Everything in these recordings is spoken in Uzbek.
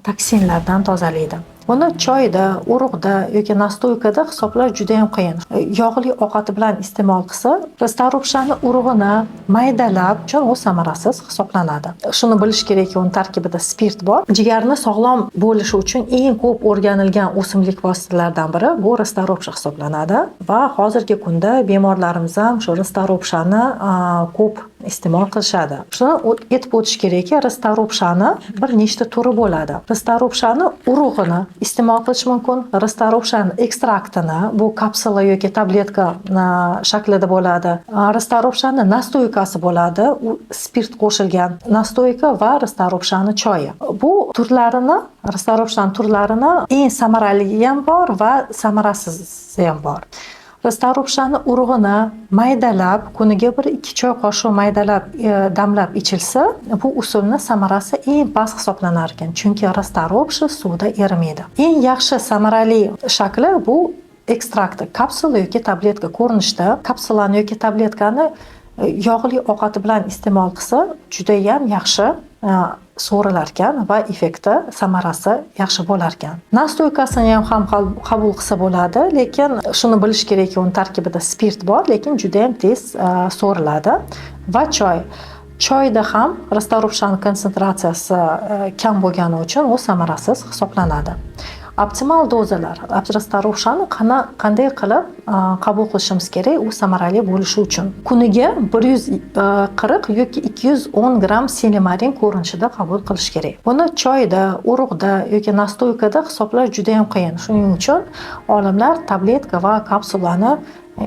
Toksinlardan tozalaydi. Buni choyda, urug'da yoki настойка da hisoblash juda ham qiyin. Yog'li ovqati bilan iste'mol qilsa, расторопша ni urug'ini maydalab uchun u samarasiz hisoblanadi. Shuni bilish kerakki, uni tarkibida spirt bor. Jigarni sog'lom bo'lishi uchun eng ko'p o'rganilgan o'simlik vositalaridan biri bu расторопша hisoblanadi va hozirgi kunda bemorlarimiz ham shu расторопша ni ko'p iste'mol qilishadi. Shuni aytib o'tish kerakki, расторопша ni bir nechta turi bo'ladi. Расторопша ni urug'ini iste'mol qilish mumkin, расторопша ni ekstraktini, bu kapsula yoki tabletka shaklida bo'ladi. Расторопша ni настойка si bo'ladi, u spirt qo'shilgan настойка va расторопша ni choyi. Bu turlarini, расторопша ni turlarini eng samaraligi ham bor va samarasizi ham bor. Расторопша ni urug'ini maydalab, kuniga 1-2 choy qoshiq maydalab, damlab ichilsa, bu usulni samarasi eng past hisoblanar ekan, chunki расторопша suvda erimaydi. Eng yaxshi samarali shakli bu ekstrakti, kapsula yoki tabletka ko'rinishida. Kapsulani yoki tabletkani yog'li ovqati bilan iste'mol qilsa, judayam yaxshi so'rilar ekan va effekti, samarasi yaxshi bo'lar ekan. Настойка sini ham qabul qilsa bo'ladi, lekin shuni bilish kerakki, uni tarkibida spirt bor, lekin judayam tez so'riladi. Va choy. Choyda ham расторопша ni konsentratsiyasi kam bo'lgani uchun u samarasiz hisoblanadi. Optimal dozalar. Расторопша ni qanday qilib qabul qilishimiz kerak, u samarali bo'lishi uchun? Kuniga 140 yoki 210 gramm silimarin ko'rinishida qabul qilish kerak. Buni choyda, urug'da yoki настойка da hisoblash juda ham qiyin. Shuning uchun olimlar tabletka va kapsulani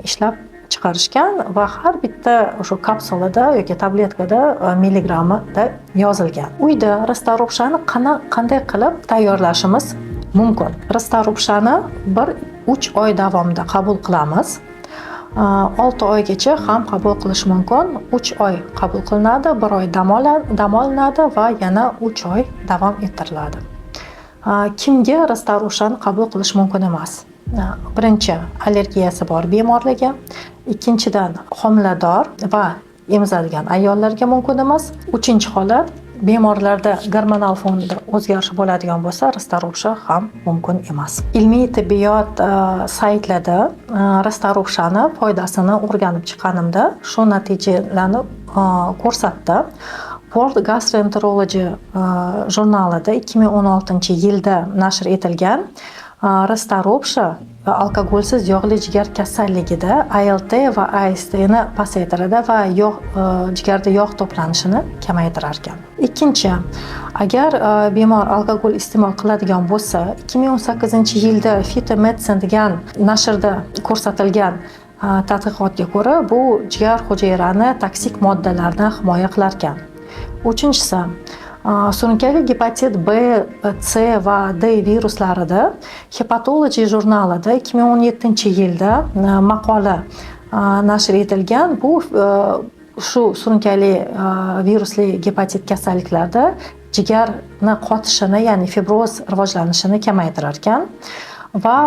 ishlab chiqarishgan va har bitta o'sha kapsulada yoki tabletkada milligrammida yozilgan. Uyda расторопша ni qanday qilib tayyorlashimiz mumkin? Расторопша ni 1-3 oy davomida qabul qilamiz. 6 oygacha ham qabul qilish mumkin. 3 oy qabul qilinadi, bir oy dam olinadi va yana 3 oy davom ettiriladi. Kimga расторопша ni qabul qilish mumkin emas? Birinchi, allergiyasi bor bemorlarga, ikkinchidan, homilador va emizadigan ayollarga mumkin emas, uchinchi holat, bemorlarda gormonal fonda o'zgarish bo'ladigan bo'lsa, расторопша ham mumkin emas. Ilmiy tibbiyot saytlarda расторопша ni foydasini o'rganib chiqqanimda shu natijalarni ko'rsatdi. World Gastroenterology jurnalida 2016-yilda nashr etilgan расторопша alkogolsiz yog'li jigar kasalligida ALT va ASTni pasaytiradi va jigarda yog' to'planishini kamaytirar ekan. Ikkinchi, agar bemor alkogol iste'mol qiladigan bo'lsa, 2018-yilda Phytomedicine degan nashrda ko'rsatilgan tadqiqotga ko'ra, bu jigar hujayrani toksik moddalardan himoya qilar ekan. Uchinchisi, surunkali gepatit B, C va D viruslarida Hepatology jurnalida 2017-yilda maqola nashr etilgan. Bu shu surunkali virusli gepatit kasalliklarda jigarni qotishini, ya'ni fibroz rivojlanishini kamaytirar ekan va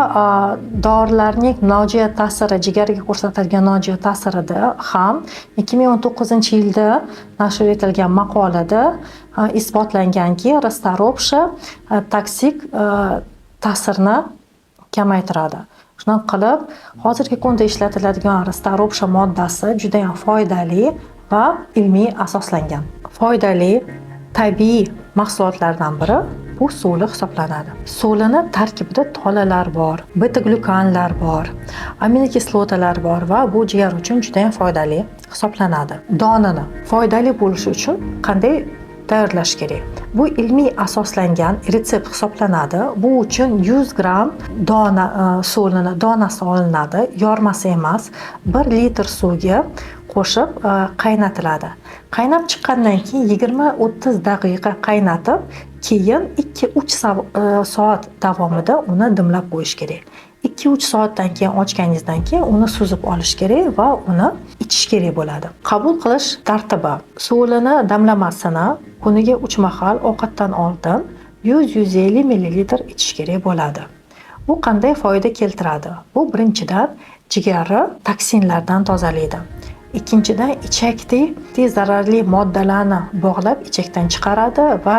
dorilarning nojo'ya ta'siri, jigarga ko'rsatilgan nojo'ya ta'sirida ham 2019-yilda nashr etilgan maqolada isbotlanganki, расторопша toksik ta'sirni kamaytiradi. Shunaqa qilib, hozirgi kunda ishlatiladigan расторопша moddasi judayam foydali va ilmiy asoslangan. Foydali tabiiy mahsulotlardan biri bu so'li hisoblanadi. So'lini tarkibida tolalar bor, beta glyukanlar bor, aminokislotalar bor va bu jigar uchun judayam foydali hisoblanadi. Donini foydali bo'lishi uchun qanday tayyorlash kerak? Bu ilmiy asoslangan retsept hisoblanadi. Bu uchun 100 gramm dona so'lini donasi olinadi, yormasi emas, 1 litr suvga qo'shib qaynatiladi. Qaynab chiqqandan keyin 20-30 daqiqa qaynatib, keyin 2-3 soat davomida uni dimlab qo'yish kerak. 2-3 soatdan keyin ochganingizdan keyin uni suzib olish kerak va uni ichish kerak bo'ladi. Qabul qilish tartibi: so'lini damlamasini kuniga 3 mahal ovqatdan oldin 100-150 millilitr ichish kerak bo'ladi. Bu qanday foyda keltiradi? Bu birinchidan jigarni toksinlardan tozalaydi. Ikkinchidan, ichakdagi zararli moddalarni bog'lab ichakdan chiqaradi va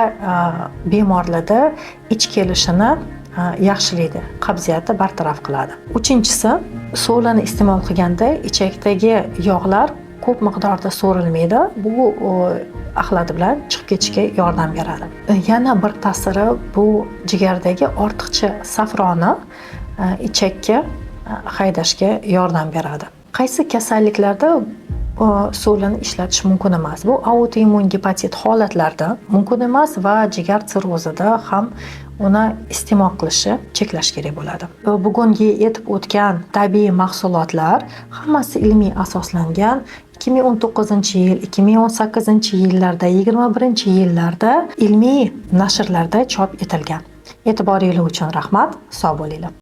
bemorlarda ich kelishini yaxshilaydi, qabziyatni bartaraf qiladi. Uchinchisi, so'lani iste'mol qilganda ichakdagi yog'lar ko'p miqdorda so'rilmaydi. Bu axlati bilan chiqib ketishga yordam beradi. Yana bir ta'siri, bu jigardagi ortiqcha safroni ichakka haydashga yordam beradi. Qaysi kasalliklarda so'lani ishlatish mumkin emas? Bu autoimmun gepatit holatlarida mumkin emas va jigar sirrozida ham uni iste'mol qilishni cheklash kerak bo'ladi. Bugungi aytib o'tgan tabiiy mahsulotlar hammasi ilmiy asoslangan. 2019-yil, 2018-yillarda, 21-yillarda ilmiy nashrlarda chop etilgan. E'tiboringiz uchun rahmat, sog' bo'linglar.